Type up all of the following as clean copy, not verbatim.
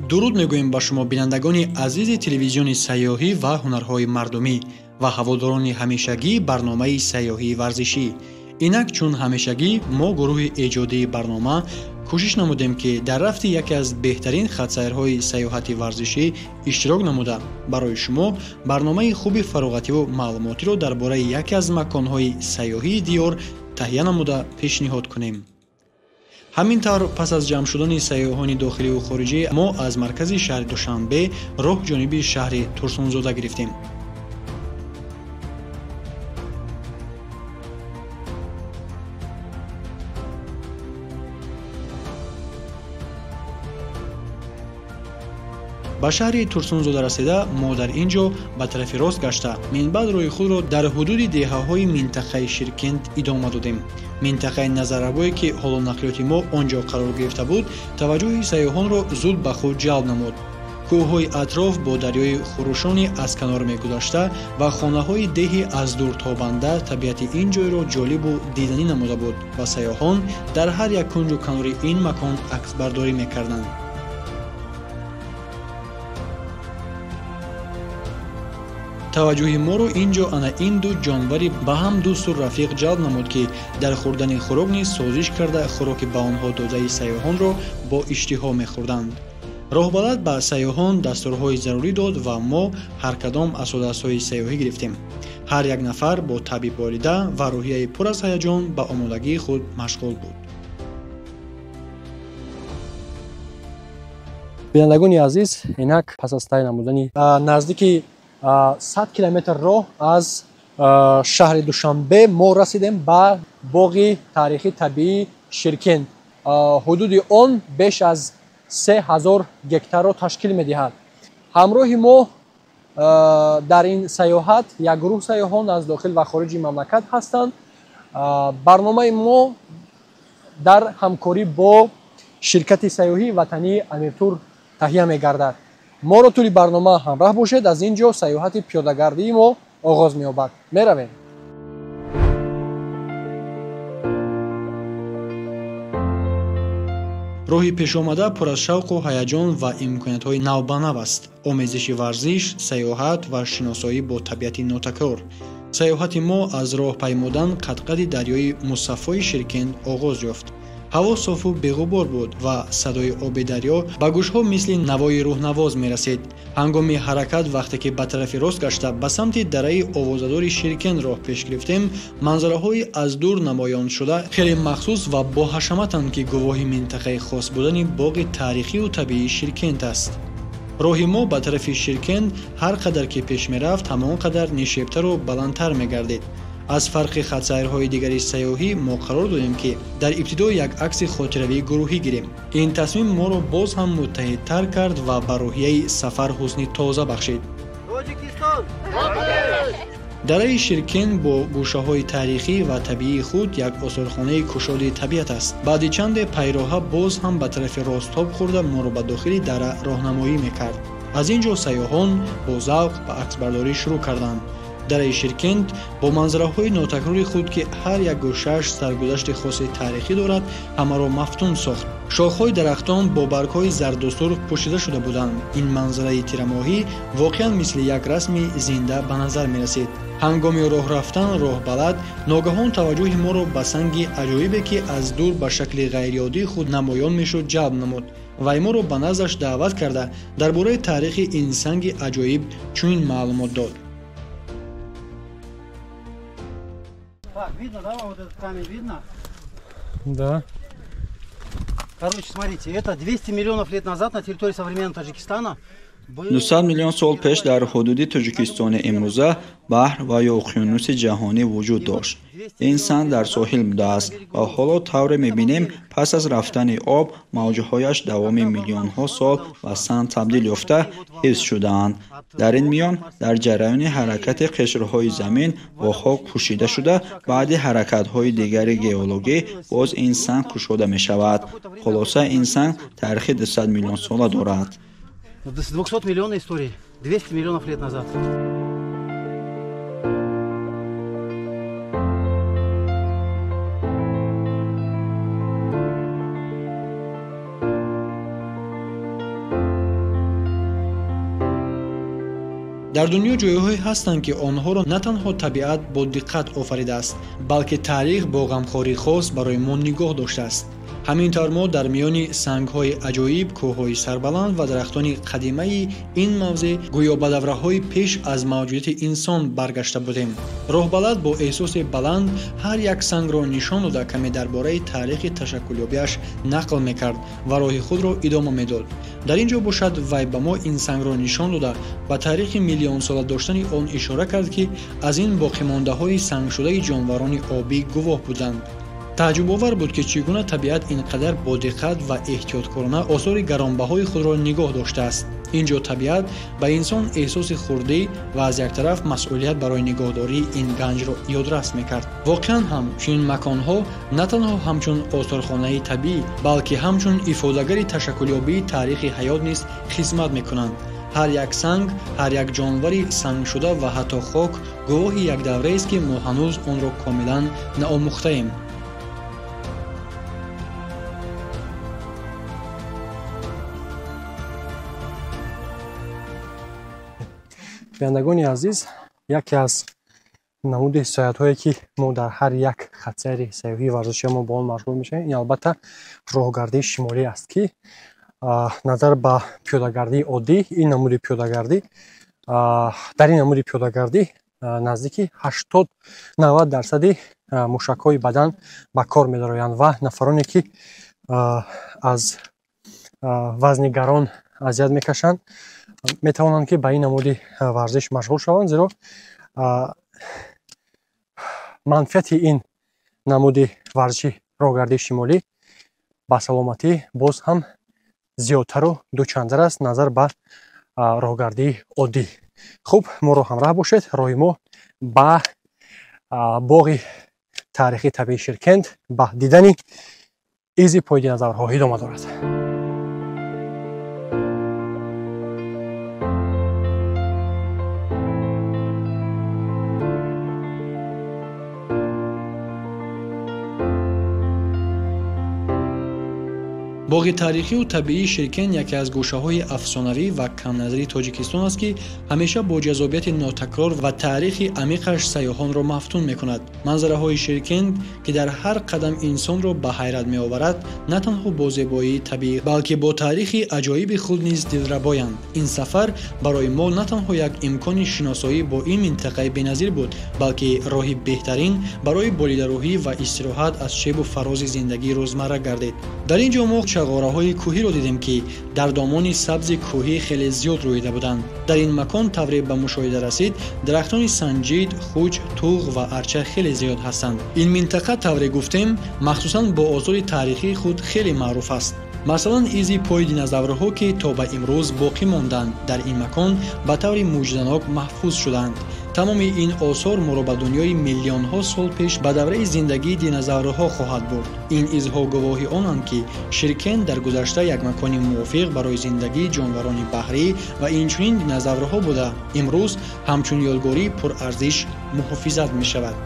Дуруд мегӯем ба шумо бинандагони азизи телевизиони сайёҳӣ ва ҳунарҳои мардумӣ ва ҳаводорони ҳамешагии барномаи сайёҳии варзишӣ. Инак чун ҳамешагӣ мо гурӯҳи эҷодии барнома кӯшиш намудем, ки дар рафти яке аз беҳтарин хатсайрҳои сайёҳати варзишӣ иштирок намуда, барои шумо барномаи хуби фароғативу маълумотиро дар бораи яке аз маконҳои сайёҳии диёр таҳия намуда пешниҳод кунем. Ҳамин тавр, пас аз ҷамъ шудани сайёҳони дохиливу хориҷӣ, мо аз маркази шаҳри Душанбе роҳ ҷониби шаҳри Турсунзода гирифтем. Ба шаҳри Турсунзода расида, мо дар ин ҷо ба тарафи рост гашта, минбаъд роҳи худро дар ҳудуди деҳаҳои минтақаи Ширкент идома додем. Минтақаи Назарабое, ки ҳоло нақлиёти мо он ҷо қарор гирифта буд, таваҷҷӯҳи сайёҳонро зуд ба худ ҷалб намуд. Кӯҳҳои атроф бо дарёи хурӯшони аз канор мегузашта ва хонаҳои деҳи аз дур тобанда табиати ин ҷойро ҷолибу диданӣ намуда буд ва сайёҳон дар ҳар як кунҷу канори ин макон аксбардорӣ мекарданд. Таваҷҷӯҳи моро ин ҷо ана ин ду ҷонвари ба ҳам дӯсту рафиқ ҷалб намуд, ки дар хӯрдани хӯрок низ созиш карда, хӯроки ба онҳо додаи сайёҳонро бо иштиҳо мехӯрданд. Роҳбалад ба сайёҳон дастурҳои зарурӣ дод ва мо ҳар кадом асодастҳои сайёҳӣ гирифтем. Ҳар як нафар бо таби болида ва рӯҳияи пур аз ҳаяҷон ба омодагии худ машғул буд. Бинандагони азиз, инак пас аз тай намудани наздики 100 километр роҳ аз шаҳри Душанбе мо расидем ба боғи таърихи табиии Ширкент. Ҳудуди он беш аз 3000 гектарро ташкил медиҳад. Ҳамроҳи мо дар ин сайёҳат як гурӯҳ сайёҳон аз дохил ва хориҷи мамлакат ҳастанд. Барномаи мо дар ҳамкорӣ бо ширкати сайёҳии ватании Амиртур таҳия мегардад. Моро тӯли барнома ҳамроҳ бошед. Аз ин ҷо сайёҳати пиёдагардии мо оғоз меёбад. Меравем. Роҳи пешомада пур аз шавқу ҳаяҷон ва имкониятҳои навбанав аст. Омезиши варзиш, сайёҳат ва шиносоӣ бо табиати нотакрор. Сайёҳати мо аз роҳ паймудан қадқади дарёи мусаффои Ширкент оғоз ёфт. Ҳаво софу беғубор буд ва садои оби дарё ба гӯшҳо мисли навои рӯҳнавоз мерасид. Ҳангоми ҳаракат, вақте ки ба тарафи рост гашта ба самти дараи овозадори Ширкент роҳ пеш гирифтем, манзараҳои аз дур намоён шуда хеле махсус ва боҳашаматанд, ки гувоҳи минтақаи хос будани боғи таърихию табиии Ширкент аст. Роҳи мо ба тарафи Ширкент ҳар қадар ки пеш мерафт, ҳамон қадар нишебтару баландтар мегардид. Аз фарқи хатсайрҳои дигари сайёҳӣ мо қарор додем, ки дар ибтидо як акси хотиравии гурӯҳӣ гирем. Ин тасмим моро боз ҳам муттаҳидтар кард ва ба рӯҳияи сафар ҳусни тоза бахшид. Дараи Ширкент бо гӯшаҳои таърихӣ ва табиии худ як осорхонаи кушоди табиат аст. Баъди чанде пайроҳа боз ҳам ба тарафи росттоб хӯрда моро ба дохили дара роҳнамоӣ мекард. Аз ин ҷо сайёҳон бо завқ ба аксбардорӣ шурӯъ карданд. Дараи Ширкент бо манзараҳои нотакрори худ, ки ҳар як гӯшааш саргузашти хоси таърихӣ дорад, ҳамаро мафтун сохт. Шохҳои дарахтон бо баргҳои зарду сурх пӯшида шуда буданд. Ин манзараи тирамоҳӣ воқеан мисли як расми зинда ба назар мерасид. Ҳангоми роҳ рафтан роҳбалад ногаҳон таваҷҷӯҳи моро ба санги аҷоибе, ки аз дур ба шакли ғайриоддии худ намоён мешуд, ҷалб намуд. Вай моро ба наздаш даъват карда, дар бораи таърихи ин санги аҷоиб чунин маълумот дод. Так, видно, да, вам вот этот камень видно? Да. Короче, смотрите, это 200 миллионов лет назад на территории современного Таджикистана. 200 миллион сол пеш дар ҳудуди Тоҷикистони имрӯза баҳр ва ё уқёнуси ҷаҳонӣ вуҷуд дошт. Ин санг дар соҳил будааст ва ҳоло тавре мебинем, пас аз рафтани об мавҷҳояш давоми миллионҳо сол ба санг табдил ёфта ҳифз шудаанд. Дар ин миён дар ҷараёни ҳаракати қишрҳои замин бо хок пӯшида шуда, баъди ҳаракатҳои дигари геологӣ боз ин санг кушода мешавад. Хулоса, ин санг таърихи 200 миллион сола дорад. 200 миллионов историй, 200 миллионов лет назад. Дар дунё ҷойҳое ҳастанд, ки онҳоро на танҳо табиат бо диққат офаридааст, балки таърих бо ғамхории хос барои мо нигоҳ доштааст. Ҳамин тавр мо дар миёни сангҳои аҷоиб, кӯҳҳои сарбаланд ва дарахтони қадимаи ин мавзеъ гӯё ба давраҳои пеш аз мавҷудияти инсон баргашта будем. Роҳбалад бо эҳсоси баланд ҳар як сангро нишон дода, каме дар бораи таърихи ташаккулёбиаш нақл мекард ва роҳи худро идома медод. Дар ин ҷо бошад, вай ба мо ин сангро нишон дода, ба таърихи миллионсола доштани он ишора кард, ки аз ин боқимондаҳои сангшудаи ҷонварони обӣ гувоҳ буданд. Тааҷҷубовар буд, ки чӣ гуна табиат ин қадар бо диққат ва эҳтиёткорона осори гаронбаҳои худро нигоҳ доштааст. Ин ҷо табиат ба инсон эҳсоси хурдӣ ва аз як тараф масъулият барои нигоҳдории ин ганҷро ёдрас мекард. Воқеан ҳам чунин маконҳо на танҳо ҳамчун осорхонаи табиӣ, балки ҳамчун ифодагари ташаккулёбии таърихи ҳаёт низ хизмат мекунанд. Ҳар як санг, ҳар як ҷонвари сангшуда ва ҳатто хок гувоҳи як давраест, ки мо ҳанӯз онро комилан наомӯхтаем. Бинандагони азиз, яке аз намуди ҳиссиётҳое, ки мо дар ҳар як хатсайри сайёҳии варзишии мо бо он машғул мешавем, ин албатта роҳгардии шимолӣ аст, ки назар ба пиёдагардии оддӣ, ин намуди пиёдагардӣ, дар ин намуди пиёдагардӣ наздики 80-90 дарсади мушакҳои бадан ба кор медароянд ва нафароне, ки аз вазни гарон азият мекашанд, метавонанд, ки ба ин намуди варзиш машғул шаванд, зеро манфиати ин намуди варзиши роҳгардии шимолӣ ба саломатӣ боз ҳам зиёдтару дучандтар аст назар ба роҳгардии оддӣ. Хуб, моро ҳамроҳ бошед. Роҳи мо ба боғи таърихи табиии Ширкент ба дидани изи пои динозаврҳо идома дорад. Боғи таърихию табиии Ширкент яке аз гӯшаҳои афсонавӣ ва камназири Тоҷикистон аст, ки ҳамеша бо ҷазобияти нотакрор ва таърихи амиқаш сайёҳонро мафтун мекунад. Манзараҳои Ширкент, ки дар ҳар қадам инсонро ба ҳайрат меоварад, на танҳо бо зебоии табиӣ, балки бо таърихи аҷоиби худ низ дилрабоянд. Ин сафар барои мо на танҳо як имкони шиносоӣ бо ин минтақаи беназир буд, балки роҳи беҳтарин барои болидарӯҳӣ ва истироҳат аз шебу фарози зиндагии рӯзмарра гардид. Дар ин ҷо мо чағораҳои кӯҳиро дидем, ки дар домони сабзи кӯҳӣ хеле зиёд рӯида буданд. Дар ин макон тавре ба мушоҳида расид, дарахтони санҷид, хуҷ, туғ ва арча хеле зиёд ҳастанд. Ин минтақа, тавре гуфтем, махсусан бо осори таърихии худ хеле маъруф аст. Масалан, изи пои динозаврҳо, ки то ба имрӯз боқӣ монданд, дар ин макон ба таври мӯъҷизанок маҳфуз шуданд. Тамоми ин осор моро ба дунёи миллионҳо сол пеш, ба давраи зиндагии динозаврҳо хоҳад бурд. Ин изҳо гувоҳи онанд, ки Ширкент дар гузашта як макони мувофиқ барои зиндагии ҷонварони баҳрӣ ва инчунин динозаврҳо буда, имрӯз ҳамчун ёдгории пурарзиш муҳофизат мешавад.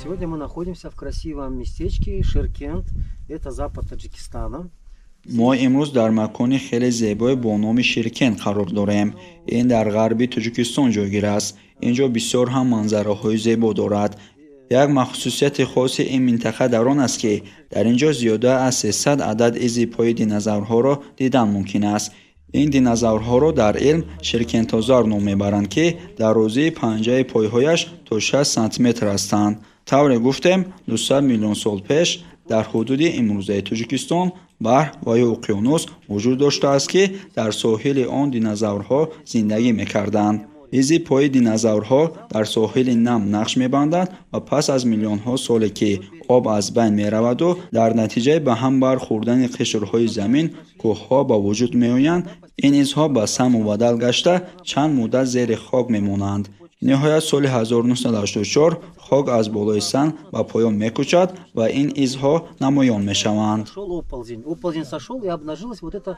Сегодня мы находимся в красивом местечке Ширкент, это запад Таджикистана. Мо имрӯз дар макони хеле зебое бо номи Ширкент қарор дорем. Ин дар ғарби Тоҷикистон ҷойгир аст. Ин ҷо бисёр ҳам манзараҳои зебо дорад. Як махсусияти хоси ин минтақа дар он аст, ки дар ин ҷо зиёда аз 300 адад изи пои динозаврҳоро дидан мумкин аст. Ин динозаврҳоро дар илм ширкентозавр ном мебаранд, ки дарозии панҷаи пойҳояш то 6 сантиметр ҳастанд. Тавре гуфтем, 200 миллион сол пеш дар ҳудуди имрӯзаи Тоҷикистон баҳр ва ё уқёнус вуҷуд доштааст, ки дар соҳили он динозаврҳо зиндагӣ мекарданд. Изи пои динозаврҳо дар соҳили нам нақш мебандад ва пас аз миллионҳо соле ки об аз байн мераваду дар натиҷаи ба ҳам бархӯрдани қишрҳои замин кӯҳҳо ба вуҷуд меоянд, ин изҳо ба санг мубаддал гашта чанд муддат зери хок мемонанд. Ниҳоят соли 1984 хок аз болои санг ба поён мекӯчад ва ин изҳо намоён мешаванд. Оползень сошел и обнажилась вот эта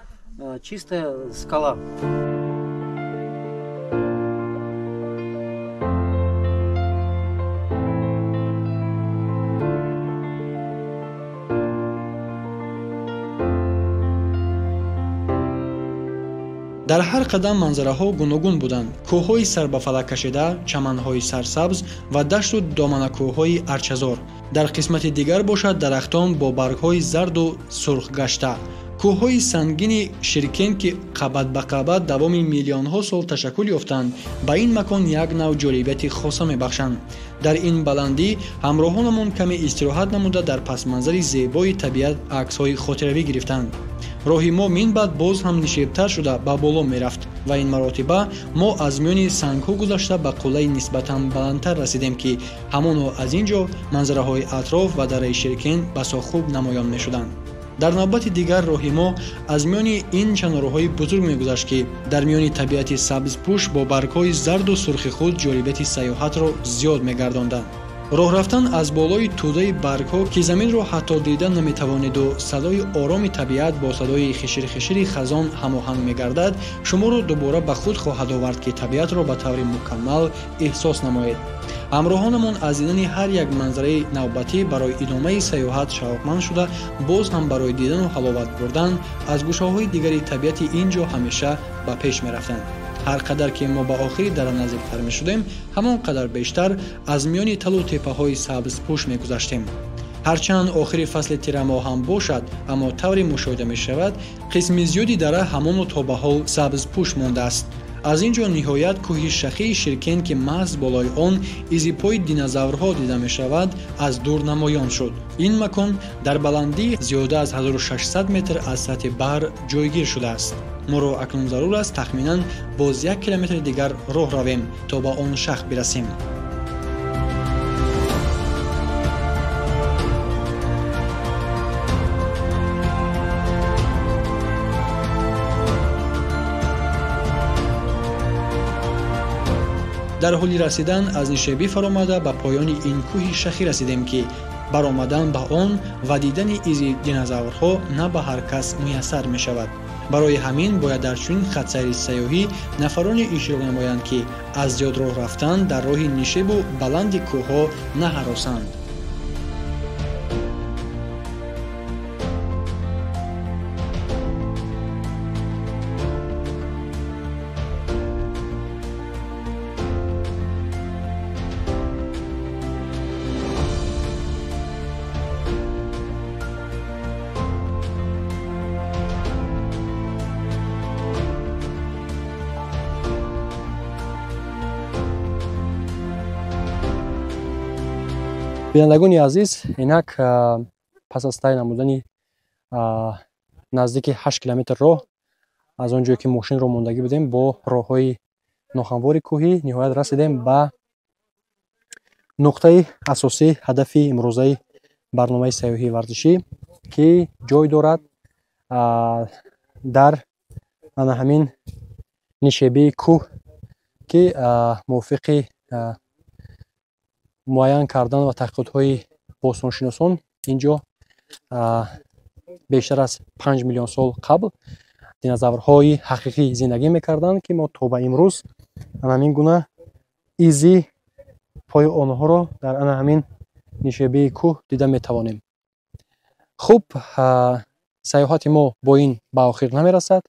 чистая скала. Дар ҳар қадам манзараҳо гуногун буданд: кӯҳҳои сарбафалак кашида, чаманҳои сарсабз ва дашту доманакӯҳҳои арчазор. Дар қисмати дигар бошад дарахтон бо баргҳои зарду сурх гашта. Кӯҳҳои сангини Ширкент, ки қабат ба қабат давоми миллионҳо сол ташаккул ёфтанд, ба ин макон як нав ҷолибияти хоса мебахшанд. Дар ин баландӣ ҳамроҳонамон каме истироҳат намуда дар пасманзари зебои табиат аксҳои хотиравӣ гирифтанд. Роҳи мо минбаъд боз ҳам нишебтар шуда ба боло мерафт ва ин маротиба мо аз миёни сангҳо гузашта ба қуллаи нисбатан баландтар расидем, ки ҳамоно аз ин ҷо манзараҳои атроф ва дараи Ширкент басо хуб намоён мешуданд. Дар навбати дигар роҳи мо аз миёни ин чанорҳои бузург мегузашт, ки дар миёни табиати сабзпӯш бо баргҳои зарду сурхи худ ҷолибияти сайёҳатро зиёд мегардонданд. Роҳ рафтан аз болои тӯдаи баргҳо, ки заминро ҳатто дида наметавониду садои ороми табиат бо садои хиширхишири хазон ҳамоҳанг мегардад, шуморо дубора ба худ хоҳад овард, ки табиатро ба таври мукаммал эҳсос намоед. Ҳамроҳонамон аз дидани ҳар як манзараи навбатӣ барои идомаи сайёҳат шавқманд шуда, боз ҳам барои дидану ҳаловат бурдан аз гӯшаҳои дигари табиати ин ҷо ҳамеша ба пеш мерафтанд. Ҳар қадар ки мо ба охири дара наздиктар мешудем, ҳамон қадар бештар аз миёни талу теппаҳои сабзпӯш мегузаштем. Ҳарчанд охири фасли тирамоҳ ҳам бошад, аммо тавре мушоҳида мешавад, қисми зиёди дара ҳамоно то ба ҳол сабзпӯш мондааст. Аз ин ҷо ниҳоят кӯҳи шахии Ширкент, ки маҳз болои он изи пои динозаврҳо дида мешавад, аз дур намоён шуд. Ин макон дар баландии зиёда аз 1600 метр аз сатҳи баҳр ҷойгир шудааст. Моро акнун зарур аст тахминан боз 1 километри дигар роҳ равем то ба он шах бирасем. Дар ҳоли расидан аз нишебӣ фаромада ба поёни ин кӯҳи шахӣ расидем, ки баромадан ба он ва дидани изи динозаврҳо на ба ҳар кас муяссар мешавад. Барои ҳамин бояд дар чунин хатсайри сайёҳӣ нафароне иштирок намоянд, ки аз зиёд роҳ рафтан дар роҳи нишебу баланди кӯҳҳо наҳаросанд. Бинандагони азиз, инак пас аз тай намудани наздики 8 километр роҳ аз он ҷое ки мошинро мондагӣ будем бо роҳҳои нохамвори кӯҳӣ, ниҳоят расидем ба нуқтаи асосии ҳадафи имрӯзаи барномаи сайёҳии варзишӣ, ки ҷой дорад дар ана ҳамин нишебии кӯҳ, ки мувофиқи муайян кардан ва таҳқиқотҳои бостоншиносон ин ҷо бештар аз 5 миллион сол қабл динозаврҳои ҳақиқӣ зиндагӣ мекарданд, ки мо то ба имрӯз ана ҳамин гуна изи пои онҳоро дар ана ҳамин нишебии кӯҳ дида метавонем. Хуб, сайёҳати мо бо ин ба охир намерасад.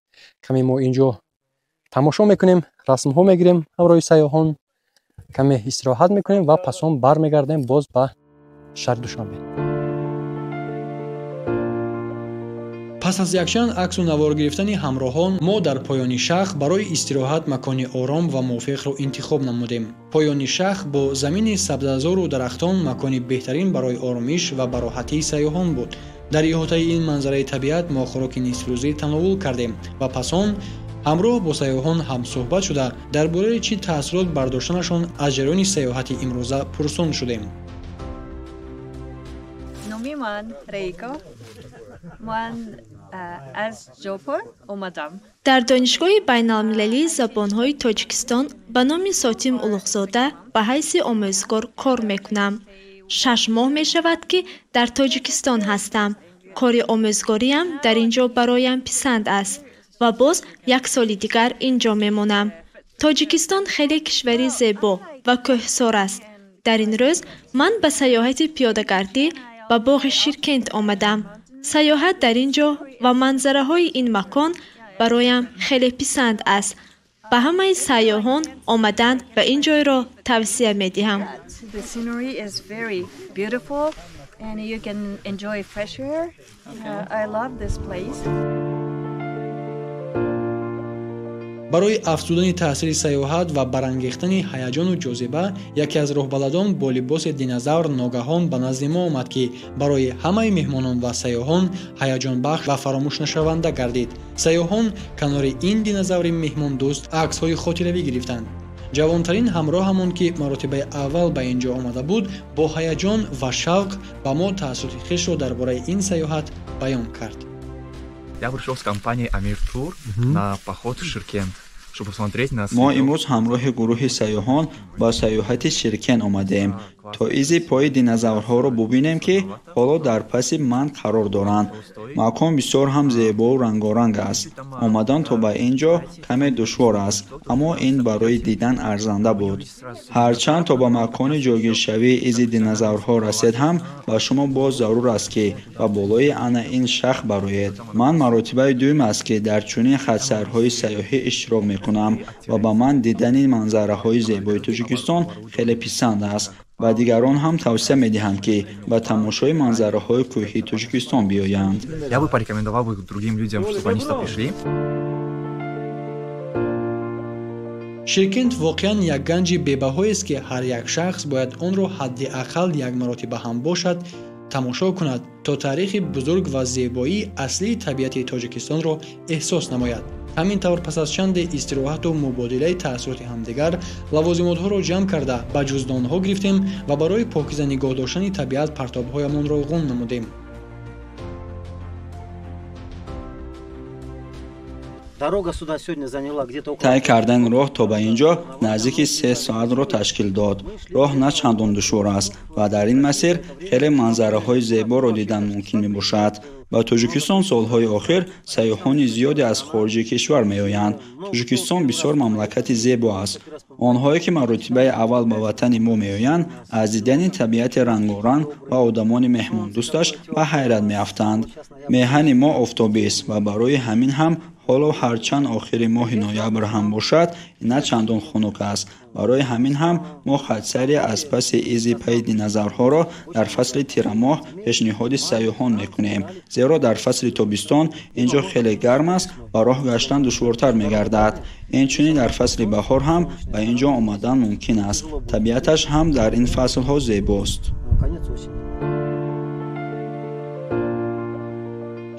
Каме мо ин ҷо тамошо мекунем, расмҳо мегирем ҳамроҳи сайёҳон, каме истироҳат мекунем ва пас он бармегардем боз ба шаҳри Душанбе. Пас аз якчанд аксу навор гирифтани ҳамроҳон, мо дар поёни шах барои истироҳат макони ором ва мувофиқро интихоб намудем. Поёни шах бо замини сабзазору дарахтон макони беҳтарин барои оромиш ва бароҳатии сайёҳон буд. Дар иҳотаи ин манзараи табиат мо хӯроки нисфрӯзӣ тановул кардем ва пас он Ҳамроҳ бо сайёҳон ҳамсӯҳбат шуда, дар бораи чӣ таассурот бардоштанашон аз ҷараёни сайёҳати имрӯза пурсон шудем. Номи ман Рейко. Ман аз Ҷопон омадам. Дар Донишгоҳи байналмилалии забонҳои Тоҷикистон ба номи Сотим Улуғзода ба ҳайси омӯзгор кор мекунам. 6 моҳ мешавад, ки дар Тоҷикистон ҳастам. Кори омӯзгориам дар ин ҷо бароям писанд аст ва боз як соли дигар ин ҷо мемонам. Тоҷикистон хеле кишвари зебо ва кӯҳсор аст. Дар ин рӯз ман ба сайёҳати пиёдагардӣ ба боғи Ширкент омадам. Сайёҳат дар ин ҷо ва манзараҳои ин макон бароям хеле писанд аст. Ба ҳамаи сайёҳон омадан ба ин ҷойро тавсия медиҳам. Барои афзудани таъсири сайёҳат ва барангехтани ҳаяҷону ҷозиба, яке аз роҳбаладон бо либоси динозавр ногаҳон ба назди мо омад, ки барои ҳамаи меҳмонон ва сайёҳон ҳаяҷонбахш ва фаромӯшнашаванда гардид. Сайёҳон канори ин динозаври меҳмондӯст аксҳои хотиравӣ гирифтанд. Ҷавонтарин ҳамроҳамон, ки маротибаи аввал ба ин ҷо омада буд, бо ҳаяҷон ва шавқ ба мо таассуроти хешро дар бораи ин сайёҳат баён кард. Я пришел с компанией Амир Тур на поход в Ширкент, чтобы посмотреть на... Мо имрӯз ҳамроҳи гурӯҳи сайёҳон ба сайёҳати Ширкент омадем, то изи пои динозаврҳоро бубинем, ки ҳоло дар паси ман қарор доранд. Макон бисёр ҳам зебову рангоранг аст. Омадан то ба ин ҷо каме душвор аст, аммо ин барои дидан арзанда буд. Ҳарчанд то ба макони ҷойгиршавии изи динозаврҳо расед ҳам, ба шумо боз зарур аст, ки ба болои ана ин шах бароед. Ман маротибаи дуюм аст, ки дар чунин хатсайрҳои сайёҳӣ иштирок мекунам ва ба ман дидани манзараҳои зебои Тоҷикистон хеле писанд аст. Ба дигарон ҳам тавсия медиҳам, ки ба тамошои манзараҳои кӯҳии Тоҷикистон биёянд. Я бы порекомендовал бы другим людям, чтобы они сюда пришли. Ширкент воқеан як ганҷи бебаҳоест, ки ҳар як шахс бояд онро ҳадди ақал як маротиба ҳам бошад тамошо кунад, то таърихи бузург ва зебоии аслии табиати Тоҷикистонро эҳсос намояд. Ҳамин тавр, пас аз чанде истироҳату мубодилаи таассуроти ҳамдигар, лавозимотҳоро ҷамъ карда ба ҷуздонҳо гирифтем ва барои покиза нигоҳ доштани табиат партобҳоямонро ғун намудем. Тай кардани роҳ то ба ин ҷо наздики 3 соатро ташкил дод. Роҳ на чандон душвор аст ва дар ин масир хеле манзараҳои зеборо дидан мумкин мебошад. Ба Тоҷикистон солҳои охир сайёҳони зиёде аз хориҷи кишвар меоянд. Тоҷикистон бисёр мамлакати зебо аст. Онҳое, ки маротибаи аввал ба ватани мо меоянд, аз дидани табиати рангоранг ва одамони меҳмондӯсташ ба ҳайрат меафтанд. Меҳани мо офтобист ва барои ҳамин ҳам ҳоло ҳарчанд охири моҳи ноябр ҳам бошад, на чандон хунук аст. Барои ҳамин ҳам мо хатсайре аз паси изи пайи динозаврҳоро дар фасли тирамоҳ пешниҳоди сайёҳон мекунем, зеро дар фасли тобистон ин ҷо хеле гарм аст ва роҳ гаштан душвортар мегардад. Инчунин дар фасли баҳор ҳам ба ин ҷо омадан мумкин аст. Табиаташ ҳам дар ин фаслҳо зебост.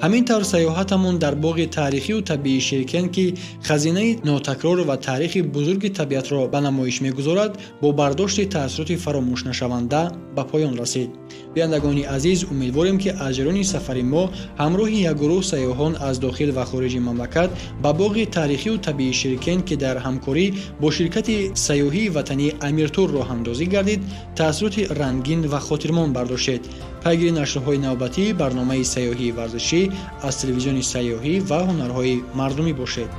Ҳамин тавр сайёҳатамон дар боғи таърихию табиии Ширкент, ки хазинаи нотакрор ва таърихи бузурги табиатро ба намоиш мегузорад, бо бардошти таассуроти фаромӯшнашаванда ба поён расид. Бинандагони азиз, умедворем, ки аз ҷараёни сафари мо ҳамроҳи як гурӯҳ сайёҳон аз дохил ва хориҷи мамлакат ба боғи таърихию табиии Ширкент, ки дар ҳамкорӣ бо ширкати сайёҳии ватании Амиртур роҳандозӣ гардид, таассуроти рангин ва хотирмон бардоштед. Пайгири нашрҳои навбатии барномаи сайёҳии варзишӣ аз телевизиони сайёҳӣ ва ҳунарҳои мардумӣ бошед.